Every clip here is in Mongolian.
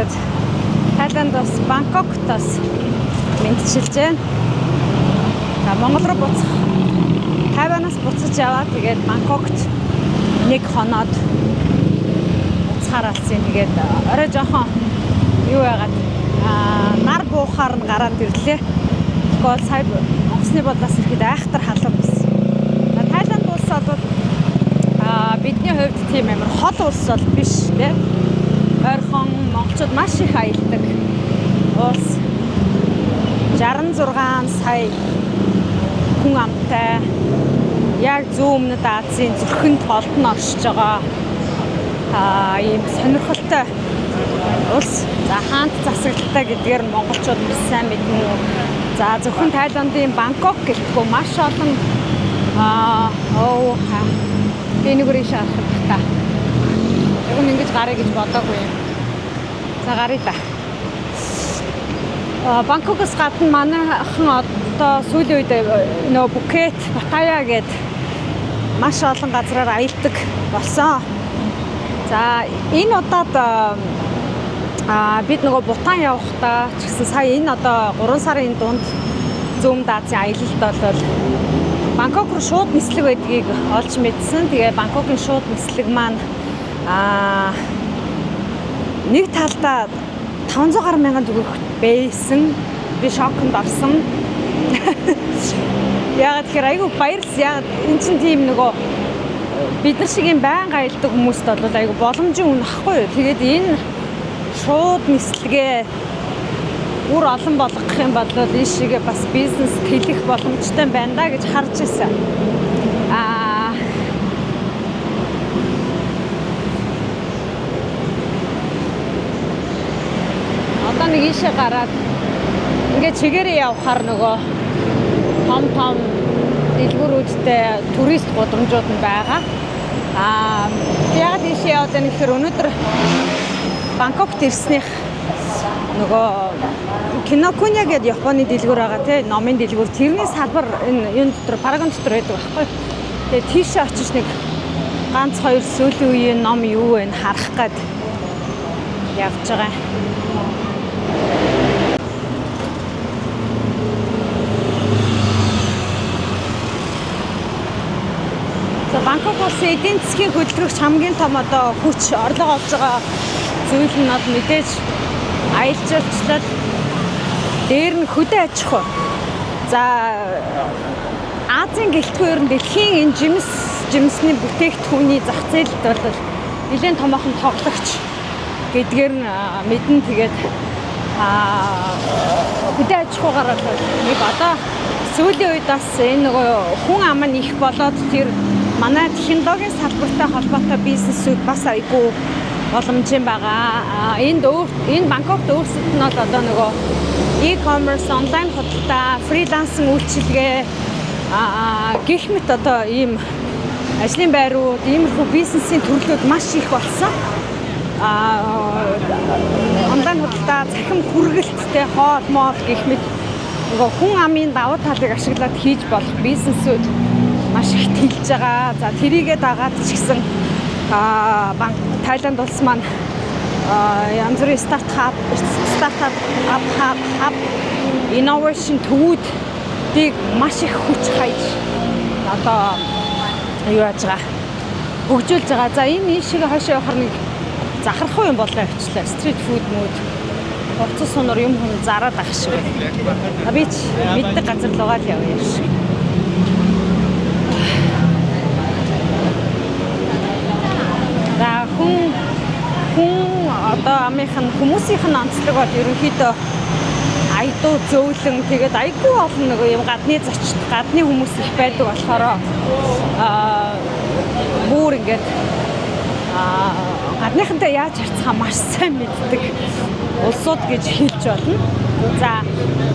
Тэгээд Тайланд бас Бангкокт бас мэндчилж байна. За, Монгол руу буцах, Тайванаас буцаж яваа. Тэгээд Бангкокт нэг хоноод буцахаар алсан. Тэгээд орой жоохон юу яагаад нар буухаар нь гараад ирлээ. Тэгэхгүй сая онгоцны буудлаас ирэхэд айхтар халуун байсан. За, Тайланд улс бол бидний хувьд тийм амар хол улс бол биш, тийм. Ойрхон монголчууд маш их аялдаг улс. 66 сая хүн амтай, яг зүүн өмнөд Азийн зүрхэнд голд нь оршиж байгаа ийм сонирхолтой улс. За, хаант засаглалтай гэдгээр нь монголчууд маш сайн мэднэ. За, зөвхөн Тайландын Бангкок гэлтгүй маш олон оо би нэг үрийн шаарах юм та. Яг нь ингэж гарыг гэж бодоогүй юм. За, гаръя да. Бангкокоос гадна манайхан одоо сүүлийн үед нөгөө Пхукет, Паттайя гээд маш олон газраар аялдаг болсон. За, энэ удаад бид нөгөө Бутан явахдаа ч гэсэн сая энэ одоо 3 сарын дунд Зүүн Азийн аялалд бол Бангкок руу шууд нислэг байдгийг олж мэдсэн. Тэгээ Бангкокийн шууд нислэг маань нэг талдаа 500 гаруй мянган төгрөг байсан. Би шоконд орсон. Яагаад тэгэхээр айгүй баярлсан. Яагаад эн чинь тийм нөгөө бид нар шиг юм байнга аялдаг хүмүүст бол айгүй боломжийн үнэ ахгүй юу. Тэгээд энэ шууд нислэгээ үр олон болгох юм бол энэ шигээ бас бизнес тэлэх боломжтой байна да гэж харж ирсэн. Одоо нэг ийшээ гараад ингээд чигээрээ явхаар нөгөө том том дэлгүүрүүдтэй турист гудамжууд нь байгаа. Яг ийшээ яваад байна гэхээр өнөөдөр Бангкокт ирснийх нөгөө Кинокуня гэдэг Японы дэлгүүр байгаа, тий, номын дэлгүүр. Тэрний салбар энэ юун дотор, Парагон дотор байдаг байхгүй. Тэгээ тийшээ очиж нэг ганц хоёр сүүлийн үеийн ном юу вэ харах гээд явж байгаа. За, Бангкок улсын эдийн засгийн хөдөлгөгч хамгийн том одоо хүч, орлого олж байгаа зүйл нь бол мэдээж аялал жуулчлал, дээр нь хөдөө аж ахуй. За, Азийн гэлтгүй ер нь дэлхийн энэ жимсний бүтээгдэхүүний зах зээлд бол нэлээд томоохон тоглогч гэдгээр нь мэднэ. Тэгээд хөдөө аж ахуйгаар бол нэг одоо сүүлийн үед бас энэ нөгөө хүн ам нь их болоод тэр манай технологийн салбартай холбоотой бизнесүүд бас айгүй боломжийн байгаа. Энд өөр энэ Бангкокт өөрсдөд нь бол одоо нөгөө e-commerce, онлайн худалдаа, freelance үйлчилгээ гэх мэт одоо ийм ажлын байрууд, иймэрхүү бизнесийн төрлүүд маш их болсон. Онлайн худалдаа, цахим хүргэлттэй хоол моол гэх мэт нөгөө хүн амын давуу талыг ашиглаад хийж болох бизнесүүд маш их тэлж байгаа. За, тэрийгээ дагаад ч гэсэн банк Тайланд улс маань янз бүрийн startup hub, innovation төвүүдийг маш их хүч хаяж одоо юу яаж байгаа, хөгжүүлж байгаа. За, энэ ийшээ хойшоо явахаар нэг захарах юм болоо явчлаа. Street food мүүд хувцас сунар юм хүн зараад ах шиг байна. А би ч мэддэг газар руугаа л явъя юм шиг. За, хүн одоо амынх нь, хүмүүсийнх нь онцлог бол ерөнхийдөө аядуу, зөөлөн, тэгээд айгүй олон нөгөө юм гадны зочид, гадны хүмүүс их байдаг болохоор бүр ингээд гадныхантай яаж харьцахаа маш сайн мэддэг улсууд гэж хэлж болно. За,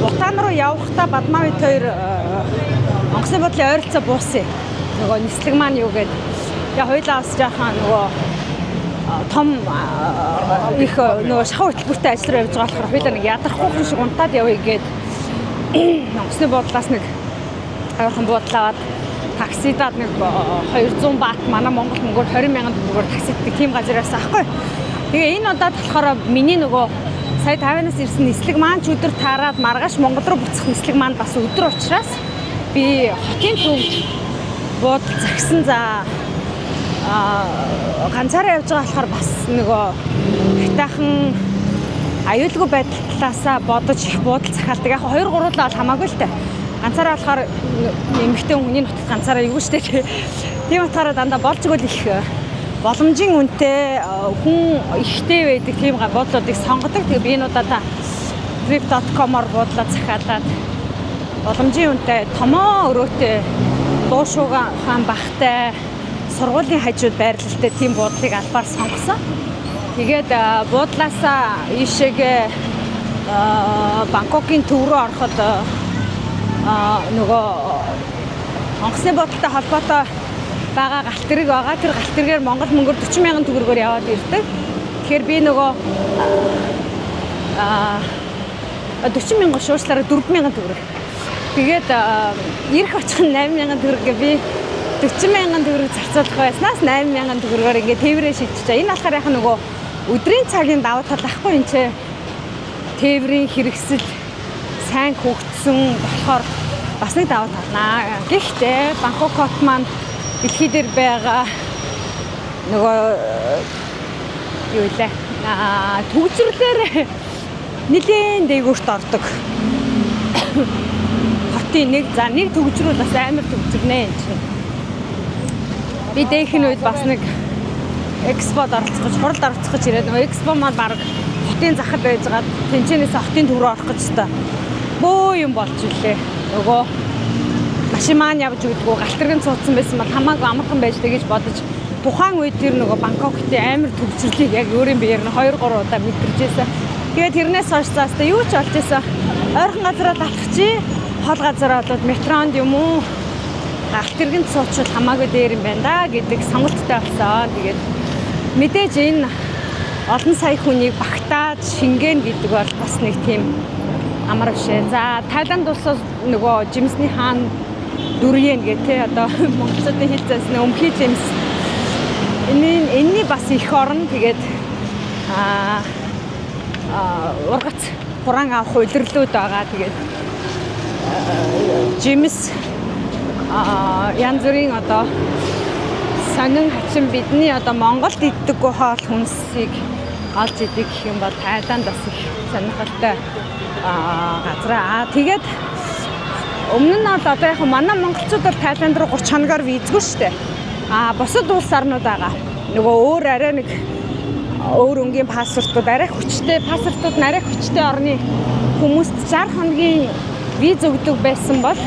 Бутан руу явахдаа Бадмаа бид хоёр онгоцны буудлын ойролцоо буусан. Нөгөө нислэг маань юу гээд яа хоёлаа бас жаахан нөгөө том их нөгөө шахуу хөтөлбөртэй ажил руу явж байгаа болохоор хоёлаа нэг ядрахгүй шиг унтаад явъя гээд онгоцны буудлаас нэг ойрхон буудлаад таксидаад нэг 200 бат, манай Монгол мөнгөөр 20 мянган төгрөгөөр таксиддаг тийм газар явсан аахгүй. Тэгээ энэ удаад болохоор миний нөгөө сая Тайванаас ирсэн нислэг маань ч өдөр таарад маргааш Монгол руу буцах нислэг маань бас өдөр учраас би хотын төвд буудал захисан. За, ганцаараа явж байгаа болохоор бас нөгөө хятаахан аюулгүй байдал талаасаа бодож их буудал захиалдаг. Яг 2 3 л бол хамаагүй л та. Ганцаараа болохоор эмэгтэй хүний нутагт ганцаараа эвгүй штэ. Тийм утгаараа дандаа болж игэл их боломжийн үнэтэй, хүн ихтэй байдаг тийм буудлуудыг сонгодог. Тэгээ би энэ удаа trip.com-оор буудлаа захиалаад боломжийн үнэтэй, томоо өрөөтэй, дуушуугаан ухаан багтай, сургуулийн хажууд байрлалтай тийм буудлыг албаар сонгосон. Тэгээд буудлаасаа ийшээгээ Бангкокийн төв рүү ороход нөгөө онгоцны буудалтай холбоотой байгаа галт тэрэг байгаа. Тэр галт тэргээр Монгол мөнгөөр 40 мянган төгрөгөөр яваад ирдэг. Тэгэхээр би нөгөө 40 мянган шуушлаараа 4 мянган төгрөг. Тэгээд ирэх очих нь 8 мянган төгрөг гэ би 40 мянган төгрөг зарцуулах байснаас 8 мянган төгрөгөөр ингээд тээврээ шийдчихэж байгаа. Энэ болохоор яг нөгөө өдрийн цагийн давуу тал ахгүй, энэ ч тээврийн хэрэгсэл сайн хөгжсөн болохоор бас нэг давуу талнаа. Гэхдээ Бангкок хот маань дэлхий дээр байгаа нөгөө юу лээ төгжрлөөр нэлээд дээгүүрт ордог хотын нэг. За, нэг төгжрүүл бас амар төгжрнэ энэ чинь. Би дээхэн үед бас нэг экспод оролцох гэж, хуралд оролцох гэж ирээд нөгөө экспо маань баг хотын захад байж байгаа, тэнцэнээс хотын төв рүү орох гэж та бөө юм болж илээ. Нөгөө машин маань явж өгдөггүй, галт тэргэнд суудсан байсан бол хамаагүй амархан байж л гэж бодож, тухайн үед тэр нөгөө Бангкок хотын амар төгжрлийг яг өөрийн биеэр нь 2 3 удаа мэдэрчээсэн. Тэгээд тэрнээс хойш заастаа юу ч болж исэн. Ойрхон газараа алхчих, хол газараа болоод метронд юм уу галт тэргэнд суучвал хамаагүй дээр юм байна да гэдэг сонголттой болсон. Тэгээд мэдээж энэ олон сая хүнийг багтаад шингээн гэдэг бол бас нэг тийм амар биш ээ. За, Таиланд улсаас нөгөө жимсний хаан durian гэх те, одоо монголчуудын хэл зайсны өмхий жимс. Энэ энэний бас их орн. Тэгээд ургац хураан авах улирлууд байгаа. Тэгээд жимс, янз бүрийн одоо сонин хачин, бидний одоо Монголд иддэггүй хоол хүнсийг олж идэг гэх юм бол Таиланд бас их сонирхолтой газар. Тэгээд өмнө нь бол одоо яг манай монголчууд бол Таиланд руу 30 хоногоор визгүй шүү дээ. Бусад улс орнууд байгаа. Нөгөө өөр арай нэг өөр өнгийн паспортууд, арай хүчтэй паспортууд нь арай хүчтэй орны хүмүүст 60 хоногийн виз өгдөг байсан бол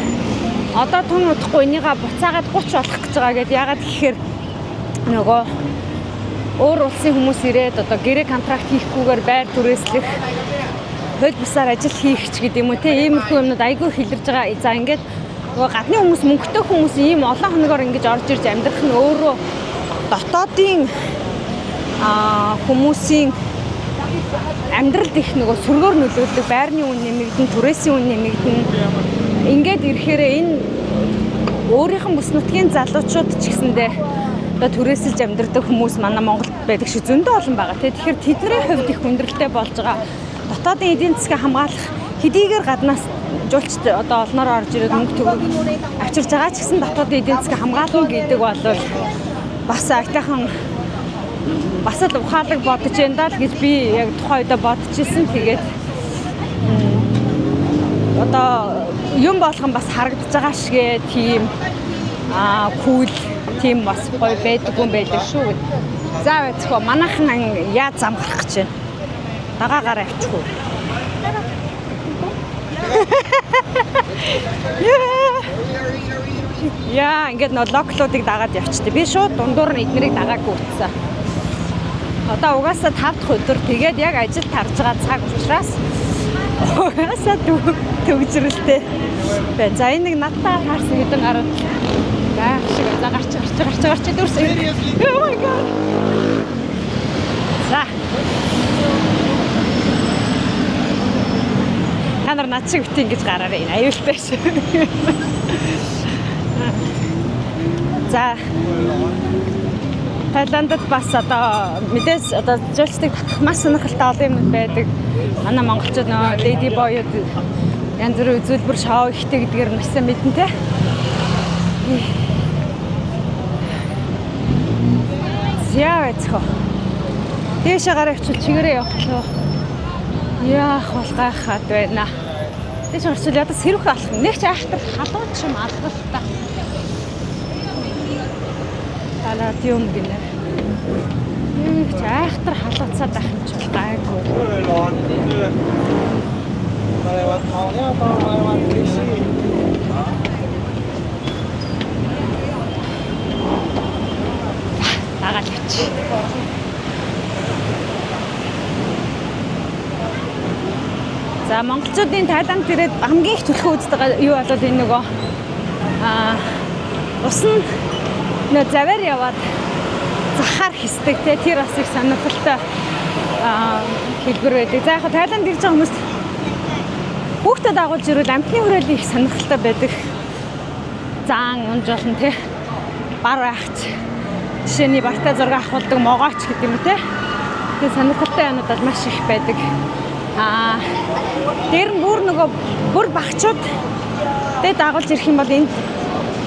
одоо тун удахгүй энийгээ буцаагаад 30 болох гэж байгаа гэдээ. Ягаад гэхээр нөгөө өөр улсын хүмүүс ирээд одоо гэрээ контракт хийхгүйгээр байр түрээслэх, хууль бусаар ажил хийх ч гэдэг юм уу те, иймэрхүү юмнууд айгүй хилэрж байгаа. За, ингээд нөгөө гадны хүмүүс, мөнгөтэй хүмүүс ийм олон хоногоор ингэж орж ирж амьдрах нь өөрөө дотоодын хүмүүсийн амьдралд их нөгөө сөргөөр нөлөөлдөг, байрны үн нэмэгдэн, түрээсийн үн нэмэгдэн. Ингээд ирэхээр энэ өөрийнх нь бүс нутгийн залуучууд ч гэсэндээ одоо түрээсэлж амьдардаг хүмүүс манай Монголд байдаг шиг зөндөө олон байгаа тий. Тэгэхээр тэдний хувьд их хүндрэлтэй болж байгаа. Дотоодын эдийн засгийг хамгаалах хэдийгээр гаднаас жуулчд одоо олноор орж ирээд мөнгө төгрөг авчирж байгаа ч гэсэн дотоодын эдийн засгийг хамгаална гэдэг бол бас айтайхан, бас л ухаалаг бодож байна даа л гэж би яг тухайн үедээ бодож ирсэн. Тэгээд одоо юм болгон бас харагдаж байгаа шигээ тийм cool, тийм бас гоё байдаггүй юм байдаг шүү гэд. За, байцхоо, манайхан яа зам гарах гэж байна. Дагаагаар авчих уу? Яа, ингээд нөө local уудыг дагаад явчихдээ. Би шууд дундуур нь эднэрийг дагаагүй утсан. Одоо угаасаа 5 дахь өдөр, тэгээд яг ажил тарж байгаа цаг учраас угаасаа төгжрэлтэй байна. За, энэ нэг надтай таарсан хэдэн гарууд байх шиг. За, гарч гарч гарч гарч дүүрсэн. Oh my God. За. Та нар над шиг бити ингэж гараарай. Энэ аюултай шүү. За. Таиландд бас одоо мэдээж одоо жуулчдыг татах маш сонирхолтой олон юмнууд байдаг. Манай монголчууд нөгөө lady boy-ууд янз бүрийн үзүүлбэр шоу ихтэй гэдгээр маш сайн мэднэ те. Яа байцхоо. Дээшээ гараа авчил чигээрээ явах лөө. Яах бол гайхаад байна. Дээш гарчвал ядаж сэрүүх алах. Нэг ч айхтар халуун ч юм алгалтай. Палладиум гинэ. Нэг ч айхтар халууцаад байх юм чи бол гайгүй. Дагаал явчих. За монголчуудын Таиланд ирээд хамгийн их түлхүү үздэг юу болоод энэ нөгөө ус нь нөө заваар яваад захаар хисдэг те, тэр бас их сонирхолтой хэлбэр байдаг. За яг Таиланд ирж байгаа хүмүүст хүүхдэд дагуулж ирвэл амтны хүрээлэн их сонирхолтой байдаг. Заан унж болно те. Бар байхч. Жишээний бартай зураг авахулдаг могооч гэдэг юм те. Тэгээ сонирхолтой юмнууд бол маш их байдаг. Тэр нь бүр нөгөө бүр багчууд тэ дагуулж ирэх юм бол энд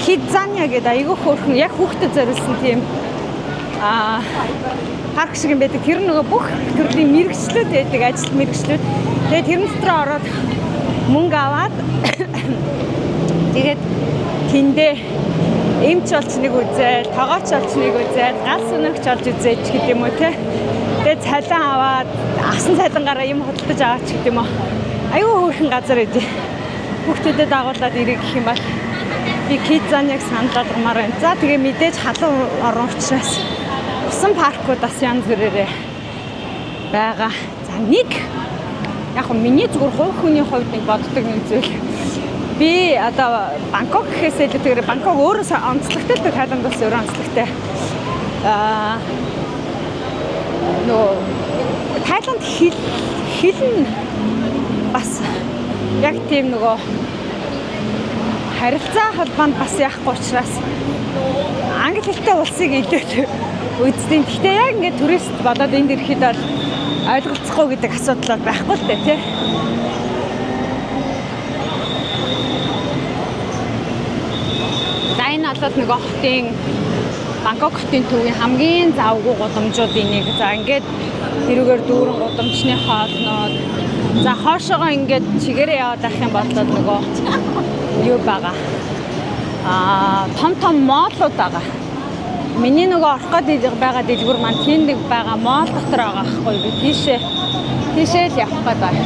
Кидзания гэдэг айгүй хөөрхөн яг хүүхдэд зориулсан тийм парк шиг юм байдаг. Тэр нөгөө бүх төрлийн мэргэжлүүд байдаг, ажил мэргэжлүүд. Тэгээд тэрэн дотор ороод мөнгө аваад тэгээд тэндээ эмч болж нэг үзээл, тогооч болж нэг үзээл, гал сөнөгч болж үзээч гэдэг юм уу те. Тэгээд цалин аваад асан цалингаараа юм худалдаж аваач гэдэг юм уу. Айгүй хөөрхөн газар өгдөө. Хүүхдүүдэд дагуулад ирэх гэх юм бол би Кидзаниаг санал болгомоор байна. За тэгээ мэдээж халуун орон учраас усан паркууд бас янз бүрээрээ байгаа. За нэг яг хөө миний зүгээр хувь хүний хувьд нэг боддог нэг зүйл. Би одоо Бангкок гэхээс илүү тэгэхээр Бангкок өөрөө онцлогтой л дээ, Таиланд бас өөрөө онцлогтой. Нөгөө Таиланд хэл нь бас яг тийм нөгөө харилцаа холбоонд бас яахгүй учраас англи хэлтэй улсыг илүү үздэг. Гэхдээ яг ингээд турист болоод энд ирэхэд бол ойлголцохгүй гэдэг асуудал бол байхгүй л дээ тий. За энэ бол нөгөө хотын Бангкок хотын төвийн хамгийн завгүй гудамжуудын нэг. За ингээд тэрүүгээр дүүрэн гудамжны хоолнууд. За хоошоогоо ингээд чигээрээ яваад байх юм бол нөгөө юу байгаа. Том том mall ууд байгаа. Миний нөгөө орох гээд байгаа дэлгүүр маань тэнд нэг байгаа mall дотор байгаа байхгүй би тийшээ л явах гээд байна.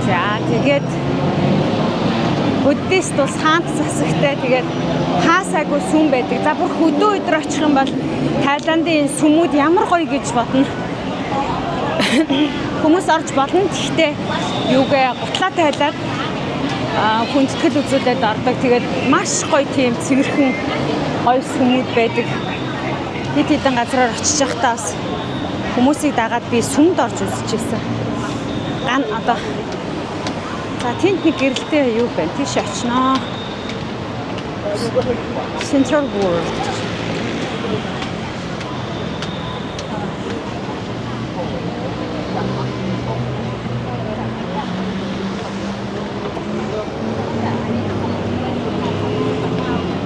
За тэгээд Буддист улс хаант засагтай тэгээд хаасаагүй сүм байдаг. За бүр хөдөө өдөр очих юм бол Таиландын энэ сүмүүд ямар гоё гэж бодно. Хүмүүс орж болно. Гэхдээ юугээ гутлаа тайлаад хүндэтгэл үзүүлээд ордог. Тэгээд маш гоё тийм цэвэрхэн гоё сүмүүд байдаг. Хэд хэдэн газраар очиж байхдаа бас хүмүүсийг дагаад би сүмд орж үзчихсэн. Ган одоо за тэнд нэг гэрэлтэй юу байна? Тийш очноо. Central World.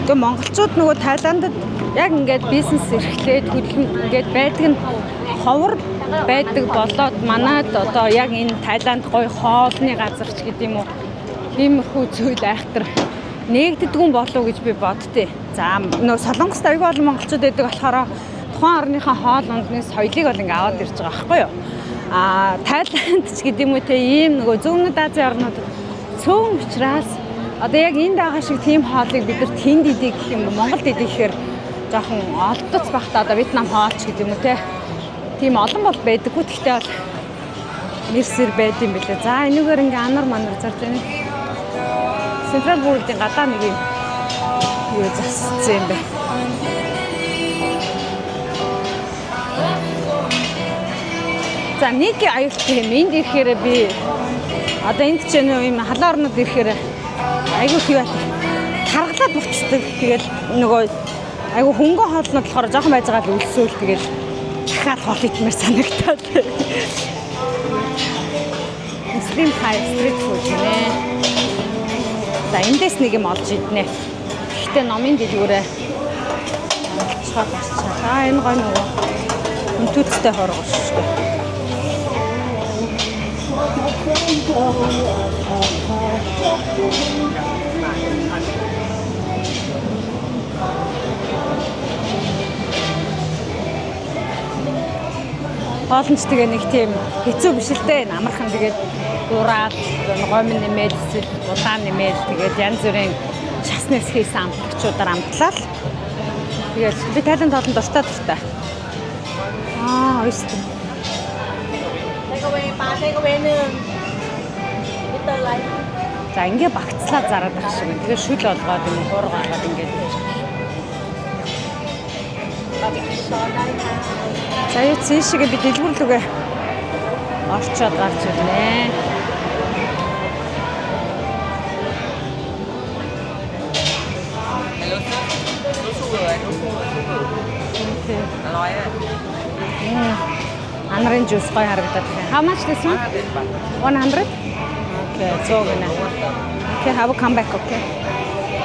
Тэгээ монголчууд нөгөө Таиландд яг ингээд бизнес эрхлээд хөдөлмөр ингээд байдаг нь ховор байдаг болоод манад одоо яг энэ Таиланд гоё хоолны газар ч гэдэг юм уу иймэрхүү зүйл айхтар нээгддэггүй болов гэж би боддتي. За нөгөө Солонгост аягүй олон монголчууд байдаг болохоор тухайн орныхоо хоол ундны соёлыг бол ингээ аваад ирж байгаа байхгүй юу? Таиланд ч гэдэг юм уу те ийм нөгөө Зүүн Азийн орнууд цөөн учраас одоо яг энд байгаа шиг тийм хоолыг бид нар тэнд идэх гэх юм Монголд идэх гэхээр жоохон олдоц байх та одоо Вьетнам хоол ч гэдэг юм уу те тийм олон бол байдаггүй. Гэхдээ бол нэрсэр байд юм билээ. За энүүгээр ингээ анар манар зарж байна. Central World-ийн гадаа нэг юм юу засцсан юм бэ. За нэг аюултай юм. Энд ирэхээр би одоо энд ч нөө юм халуун орнууд ирэхээр Айгүй хий таргалаад буцдаг. Тэгэл нөгөө айгүй хөнгөн хоолнод болохоор жоохон байж байгаа л өлсөөл тэгэл дахиад хоол идмээр санагдаад. Muslim Thai street food гинэ. За, эндээс нэг юм олж иднэ. Гэхдээ номын дэлгүүрээ олцохоор гарчаа. Аа, энэ гой нөгөө хүнтүүцтэй хоргош шүү дээ. Хоол нь ч тэгээ нэг тийм хэцүү биш л дээ. Амархан, тэгээд дураал, гомн нэмэл, эсвэл улаан нэмэл, тэгээд янз бүрийн шаснаас хийсэн амтлагчуудаар амтлаа л. Тэгээд би Тайланд хоолнд дуртай дуртай. Аа, oyster. Take away ปลา take away หนึ่งมิสเตอร์ไลท์ За, ингээ багцлаа зараад ах шиг байна. Тэгээ шүл олгоод юм хуурга гаргаад ингээд байж байгаа. เราไปกินซอสได้ค่ะ За, юу цээшгээ би дэлгүүр лүүгээ орчоод гарч ирнэ. Hello sir. No sugar, no sugar, sugar. Тий. อร่อยอ่ะ Анарын juice гоё харагдаад байна. How much this one? 100 baht. 100? Okay, 100 гинэ. Okay, I will come back, okay?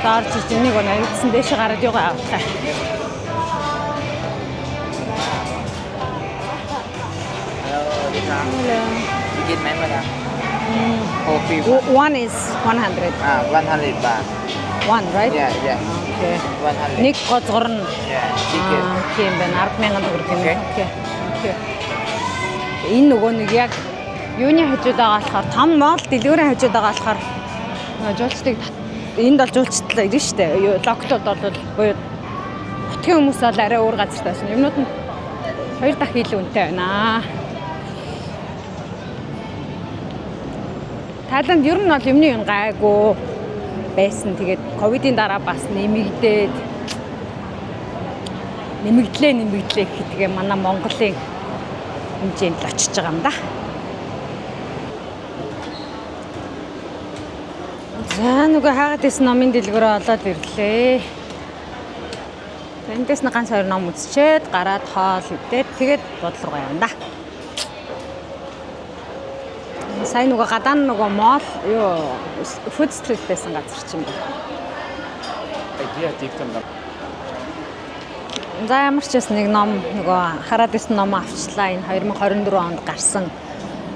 За, орж ирж энийг өнө аюулсан дээшээ гараад юугаа авах. Hello. Hello. กินไหมมาดาม Coffee. One is 100. อ่า100 baht. One, right? Yeah. Okay. 100. Нэг гозгор нь Yeah, chicken. Аа, тийм байна. 10,000 төгрөг юм. Okay. Okay. Okay. Энэ нөгөө нэг яг юуны хажууд байгаа болохоор, том mall дэлгүүрийн хажууд байгаа болохоор нөгөө жуулчдыг энд бол жуулчдлаа ирнэ штэ. Юу local ууд бол буюу хотын хүмүүс бол арай өөр газарт байсан. Юмнууд нь хоёр дахин илүү үнэтэй байна. Тайланд ер нь бол юмны юм гайгүй байсан. Тэгээд ковидын дараа бас нэмэгдээд нэмэгдлээ нэмэгдлээ гэхдээ манай Монголын хэмжээнд л очиж байгаа юм да. За, нөгөө хаагаад исэн номын дэлгүүрээ олоод ирлээ. За, эндээс нэг ганц хоёр ном үзчихэд гараад хоол идээд тэгээд буудлын руу явна да. Сая нөгөө гадаа нь нөгөө mall юу food street байсан газар чинь байна. ไอ้เหี้ยจิ๊บสำหรับ За, ямар ч байсан нэг ном нөгөө хараад исэн ном авчлаа. Энэ 2024 онд гарсан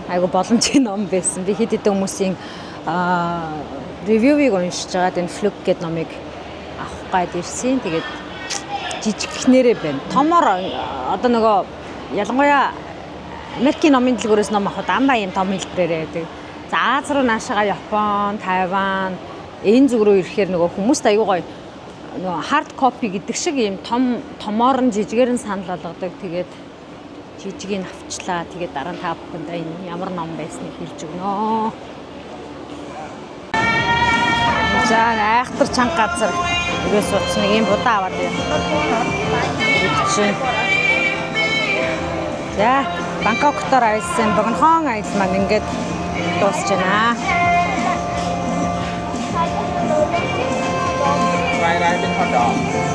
айгу боломжийн ном байсан. Би хэд хэдэн хүмүүсийн review ыг уншиж байгаад энэ Fluke гэдэг номыг авах гад ирсэн. Тэгээд жижигхнэрээ байна. Томор одоо нөгөө ялангуяа Америкийн номын дэлгүүрээс ном авахад дандаа ийм том хэлбэрээр байдаг. За, Ази руу наашаага Япон, Тайван энэ зүг рүү ирэхээр нөгөө хүмүүст аягүй гоё нөгөө hard copy гэдэг шиг ийм том томоор нь жижигээр нь санал болгодог. Тэгээд жижигийг авчлаа. Тэгээд дараа нь та бүхэндээ энэ ямар ном байсныг хэлж өгнө. За, айхтар чанга газар ирээс утас нэг ийм будаа аваад яа. Чинь. За, Бангкоктоор аялсан богинохон аялал маань ингээд дуусч байна. รายรายเป็นฮอทดอก